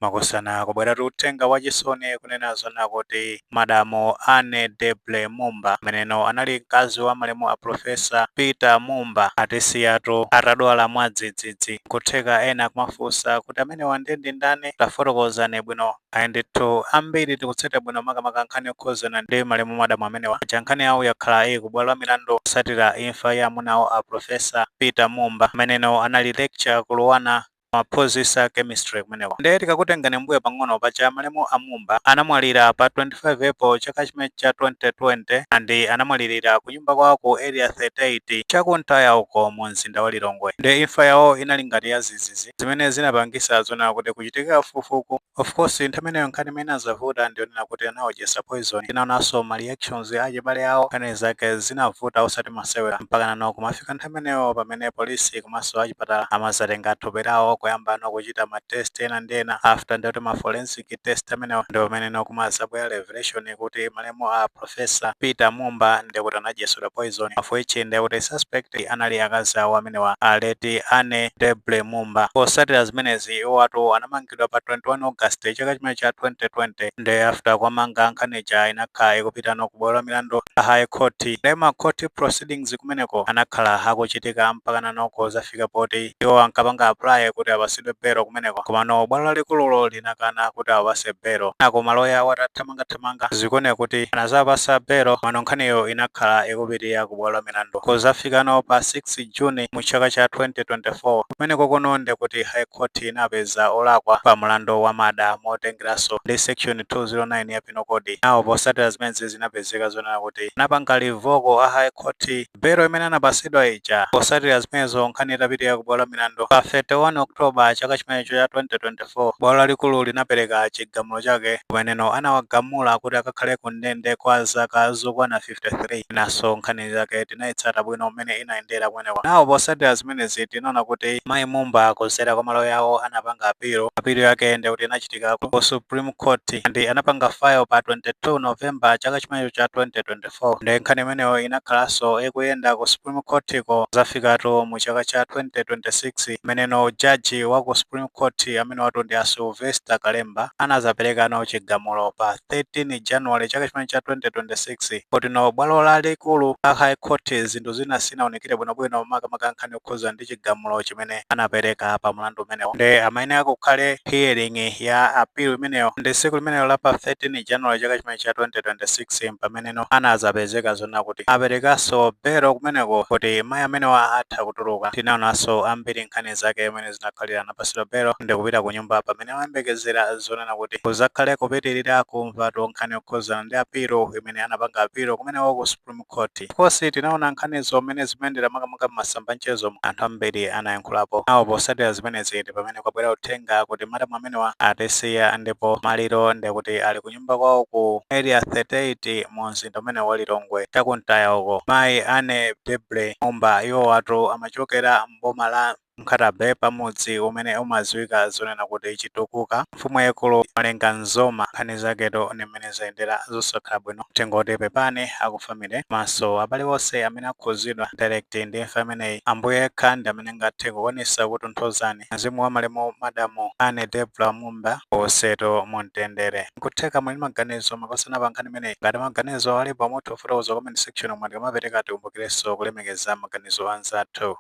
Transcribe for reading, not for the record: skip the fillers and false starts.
Makosana, kubweratu uthenga wachisoni kunena zona kuti Madamu Anne Deble Mumba, ameneno anali mkazi wa malemu a Professor Peter Mumba, atisiyatu atadwala mwadzidzidzi. Kutheka ena kumafunsa kuti amenewa ndi ndani, tafotokozani bwino. Ayi ndithu, ambiri tikutsata bwino makamaka nkhani yokhuzana ndi malemu madamu amenewa. Nkhani yawo yakhala ili kubwalo la milandu kutsatira imfa ya amunawo a Professor Peter Mumba, ameneno anali lecturer ku LUANAR, amaphunzitsa chemistry kumeneko. Ndiye tikakutengani mbuyo pang'ono paja, malemu a Mumba anamwalira pa 25 April chaka chimene cha 2020, andi anamwalirira ku nyumba kwawo ku Area 38 chakuntaya uko mu mzinda wa Lilongwe. Ndiye imfa yawo inali ngati ya zizizi, zimene zinapangisa zonena kuti kuchitika kafukufuku. Of course, nthawi imeneyo nkhani imene azavuta ndionena kuti anawodyesa poison. Tinaonanso ma reactions achibale awo, nkhani zake zinavuta osati masewera, mpaka nano kumafika nthawi imeneyo pamene polisi komanso achipatala amazatenga thupi lawo kuyamba no kuchita ma test ena ndi ena. After ndiyoti ma forensic test amenewo, ndi pamene no kumazabwera revelation kuti malemu a Professor Peter Mumba ndikuti anadyesedwa poison, of which ndikuti suspect anali akazi awo amenewa, a late Anne Deble Mumba. Posatira zimenezi, iwo anamangidwa pa 21 August chaka chimene cha 2020. Ndi after kwamanga, nkhanicha inakhala ikupita no kubwalo la milandu a High Court. Ndi ma court proceedings kumeneko anakhala akuchitika mpaka nanoko zafika poti iwo ankapanga apply kuti apasidwe belo kumeneko, komano bwalo lalikululo linakana kuti awapase belo. Nako maloya watathamangathamanga, zikuoneka kuti anazapasa belo, komano nkhaniyo inakhala ikupitirira ku bwalo la milandu kuzafikano pa 6 June mu chaka cha 2024. Kumeneko kuno ndikuti High Court inapeza olakwa pa mlandu wa murder motengeranso ndi section 209 ya Penal Code. Nawo posatira zimenezi, zinapezeka zonena kuti anapanga revoke a High Court belo imene anapasidwa ija. Posatira zimenezo, nkhani itapitirira ku bwalo la milandu, pa 31 October chaka chimenecho cha 2024, bwalo lalikulu linapereka chigamulo chake kumeneno anawagamula kuti akakhale ku ndende kwa zaka zokwana 53. Naso nkhani zake tinayitsata bwino mmene inayendera kumeneko. Nawo posatira zimenezi, tinaona kuti mayi Mumba kudzera kwa maloya awo anapanga apilo. Apilo yake ndikuti inachitika ku Supreme Court, ndi anapanga file pa 22 November chaka chimenecho cha 2024. Ndi nkhani imeneyo inakhalanso ikuyenda ku Supreme Court ko zafikatu mu chaka cha 2026, imeneno jaji wa ku Supreme Court amene watu ndi a Sylvester Kalemba anazaperekano chigamulo pa 13 January chaka chimene cha 2026, kuti no bwalo lalikulu la High Court zinthu zina sinaonekere bwinobwino, makamaka nkhani yokhuza ndi chigamulo chimene anapereka pa mlandu umenewo. Ndi amayenera kukhale hearing ya appeal imeneyo, ndi tsiku limenelo la pa 13 January chaka chimene cha 2026 pameneno anazapezeka zona kuti aperekanso belo kumeneko kuti mayi amenewa atha kutuluka. Tinaonanso ambiri nkhani zake imene zinakhalira, anapasidwa belo ndi kupita ku nyumba pamene amayembekezera zonena kuti kuzakhale kupitirira kumvatu nkhani yokhuzana ndi apilo imene anapanga apilo kumeneko ku Supreme Court. Course, tinaona nkhanizo mmene zimayendera, makamaka m'masamba mchezo anthu ambiri anayankhulapo. Nawo posatira zimenezi ndi pamene kwabwera uthenga kuti madamu amenewa atisiya, ndipo maliro ndikuti ali ku nyumba kwawo ku Area 38 mu mzinda umene wa Lilongwe chakuntaya uko. Mayi Anne Deble Mumba iwo watu amachokera mboma la Nkhata Bay, pamudzi umene umadziwika zonena kuti Chitukuka, mfumu yaikulu Malenga Nzoma. Nkhani zaketo ndi mmene zayendera, zosakhala bwino. Tingoti pepani aku family maso abale onse amene akhuzidwa direct ndi imfa imeneyi. Ambuye yekha ndi amene angathe kukwanisa kutonthozani. Mzimu wa malemu Madamu Anne Debra Mumba uwusetu mumtendere. Nkutheka muli maganizo makosana pa nkhani imeneyi. Ngati maganizo alipo, mutha kufotokoza comment section omwe tikamapereka. Tikumbukirenso kulemekeza maganizo anzathu.